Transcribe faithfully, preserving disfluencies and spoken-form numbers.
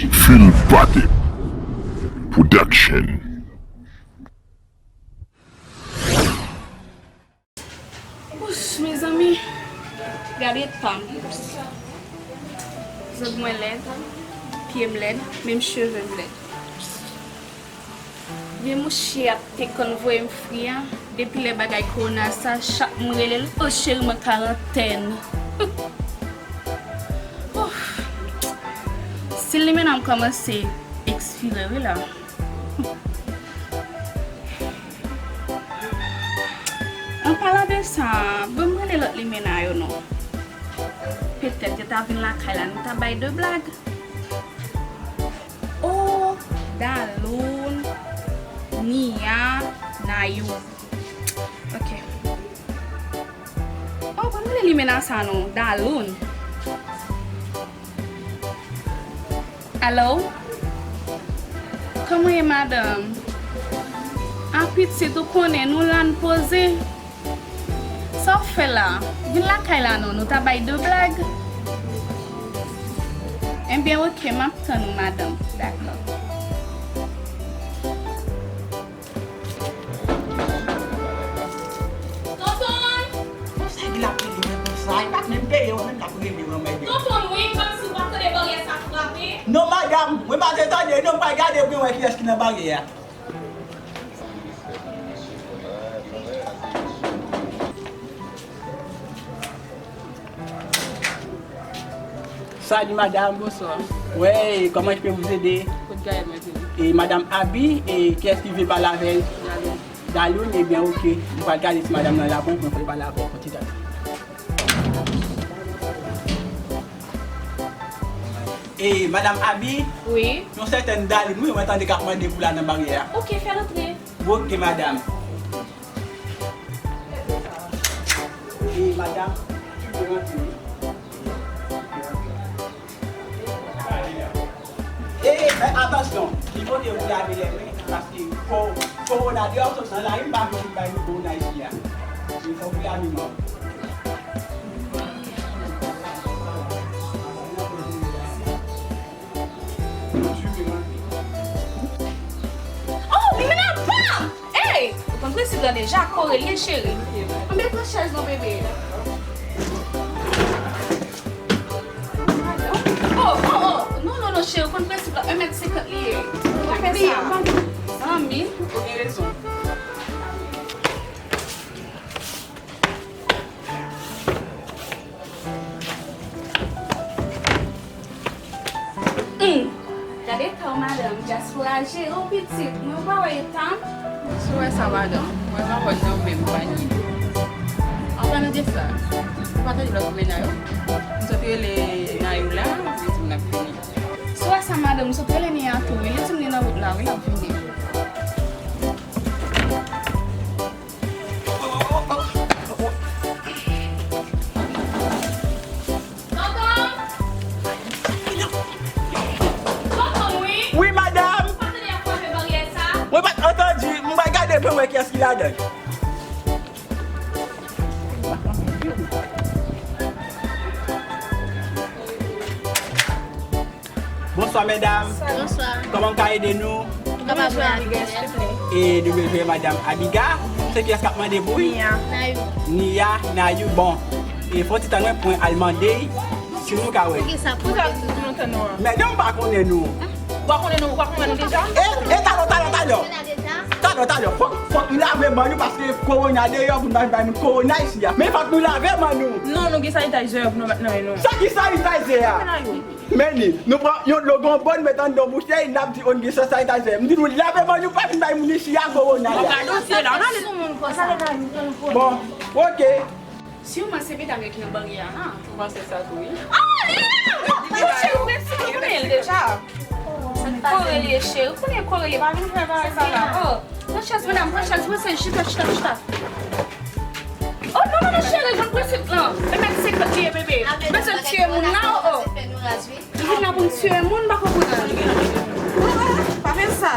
Fil Pate Production. Ouch, mezanmi, gade pa m. Zòt mwen lèd, pye m lèd, menm cheve m lèd. Men mouche ap te konn voye m fri a, depi lè bagay kowona sa, chak m rele l, "O cheri, mwen karantèn." Ouf. Stil limena m kòmanse ekspire wi la. An palan de sa, ban m rele lòt limena yo non. Petèt yo ta vin lakay la, nou ta bay de blag. Oh, Daloun, Nia, Nayou. Ok. Oh, ban m rele limena sa non, Daloun. Alo? Kòman ye, madanm? A pitit, ou konnen, nou la n poze. Sa w fè la? Vin lakay la non, nou ta bay de blag. Ebyen, oke, m ap tann ou, madanm. Dakò. Tonton! Sa ki l ap rele mwen konsa? Li pa t menm peye, mwen menm l ap rele mwen, mwen. Tonton, wi, m pa si w pa tande baryè sa frape. Non, madanm, mwen pa te tande, non, m pral gade pou mwen wè kiyès ki nan baryè a. Salut madame. Bonsoir. Ouais, comment je peux vous aider? Kot Gaël mwen vini? E madame Abi, e kiyès ki vle pale avè l? Daloun. Daloun, ebyen, oke. Mwen pral gade si madam nan la pou mwen, mwen pral pale avè l. Kontinye. E madame Abi? Wi. Yon sètèn Daloun, wi, mwen tande k ap mande pou la nan baryè a. Oke, fè l antre. Oke, madam. E madam, ou pe rantre wi. E, e, atansyon, li pote pou lave lè men, paske ko-, kowona deyò sot nan lari, m pa vle pou bay nou kowona isi a. E fò pou lave men w. Oh, limena pa! Ey! Ou konn prensip la deja, kore l ye, cheri. Anben pran chèz non, bebe. Oh, oh, oh! Non, non, non, cheri, ou konn prensip la, en mèt senkant li ye. Ou pa fè sa. Zanmi, ou gen rezon. Hum, gade eta w madanm, dyaspora jere w pitit, mwen pa wè eta m. Si w wè sa madanm, mwen pa wè nan menm panye. An palan de sa, ou pa tande lòt limena yo? M sot rele Nayou la, li di m l ap vini. Si w wè sa madanm, m sot rele Nia tou wi, li di m li nan wout la wi, l ap vini. Tonton! Tonton, wi! Wi, madanm! Ou pa tande y ap frape baryè sa? Mwen pa t antann, m pral gade pou m wè kiyès ki ladan. Bonswa medam. Bonswa. Kòman m ka ede nou? Ou kapab wè Abigail, silvouplè? E W madam Abiga, se kiyès k ap mande pou li? Nia. Nayou. Nia, Nayou, bon. E fò ti tann mwen pou mwen al mande si nou ka wè. Poukisa pou nou tann nou an? Medam pa konnen nou. Ou pa konnen nou, ou pa konnen nou deja? E, e talò, talò, talò. Talò, talò, fòk, fòk nou lave men nou paske kowona deyò pou nou pa vin bay moun kowona isi a. Men fòk nou lave men nou. Non, nou gen sanitizer pou nou met nan men nou. Sa ki sanitizer a? Men li, nou pran yon dlo gon bòn, met anndan bouch li, n ap di, "O, n gen san sanitayzè." M di nou, lave men nou, pa vin bay moun isi a kowona. Bon, gade dosye la, n ale. Bon, oke. Siman se medam yo ki nan baryè a la. Ou panse sa tou, wi. Ah, li la! Monchè, ou prensip, ou konnen l deja. Kore li ye, cheri, ou konnen kore li ye, pa vin fè bagay sa la. Oh. Pran chèz, medam, pran chèz, pran chèz, chita, chita, chita. Oh, non, non, non, cheri, jwenn prensip lan. E mèt senkant li ye, bebe. Mesye tiye moun la, oh, oh. Nou vin la pou n tiye moun, m pa konprann. Ah, pa fè sa.